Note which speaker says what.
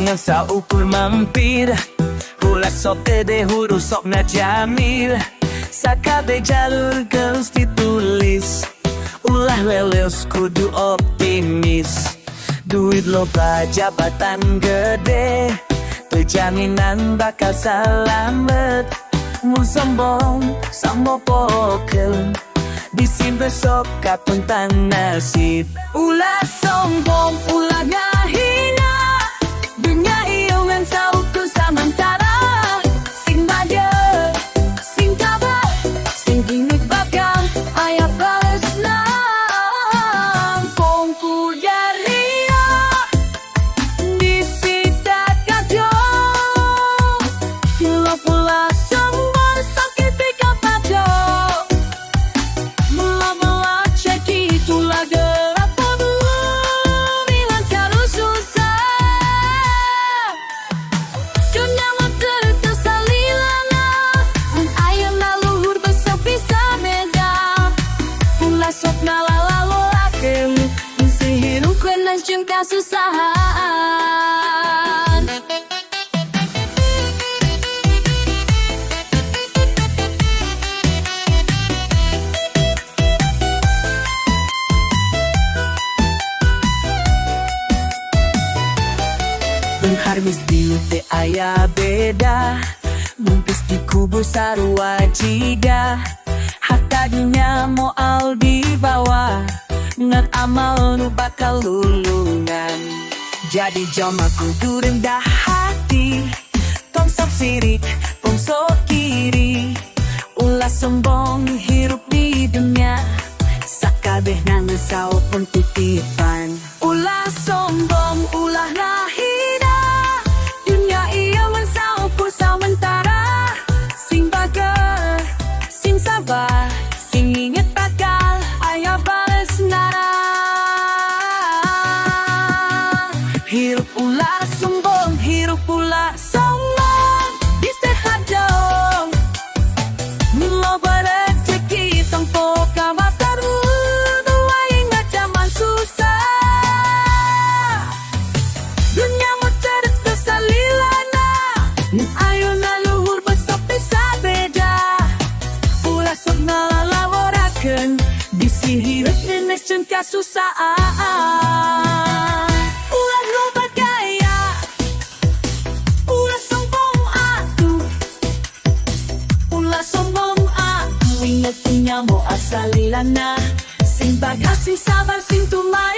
Speaker 1: Ngan saukur mampir. Ulah sok gede, huruf sok najamir. Sakabeh jalur geus ditulis. Ulah leleus, kudu optimis. Duit loba, jabatan gede, teu jaminan bakal salamet. Mun sombong samopokeun, bisi besok kapentan nasib. Ulah sombong, ulah ngahina. Dunya ieu ngan saukur samantara. Sing bager, sing tabah, sing inget bakal aya balesna. Tong ku ria, bisi kacau. Ulah sombong, sakit pikapaco. Mula-mula ceki itulah gerak milan kalau susah. Dunia mah teu salilana. Mun ayeuna luhur, besok bisa beda. Ulah sok ngalalalakeun, bisi hirup ngeunah jeung kasusahan. Beunghar miskin teu aya beda. Mun geus dikubur sarua jiga. Harta dunya moal dibawa, ngan amal nu bakal lulungan. Jadi jalma kudu rendah hati. Tong sok sirik, tong sok iri. Ulah sombong hirup di dunia. Sakabehna ngan saukur titipan. Ulah sombong, ulah ngahina. Dunia ieu ngan saukur samentara. Sing bager, sing sabar, sing inget bakal aya balesna. Hirup ulah sombong, hirup ulah sombong. Istirahat dong. Loba rezeki tempo kawatar. Ingat zaman susah. Dunia mah teu salilana. Ayeuna luhur, besok bisa beda. Ulah sok ngalalaworakeun, bisi hirup ngeunah jeung kasusahan. Ulah loba gaya, ulah sombong atuh. Ulah sombong atuh. Ingat dunya moal salilana. Sing bager, sing sabar, sing tumai.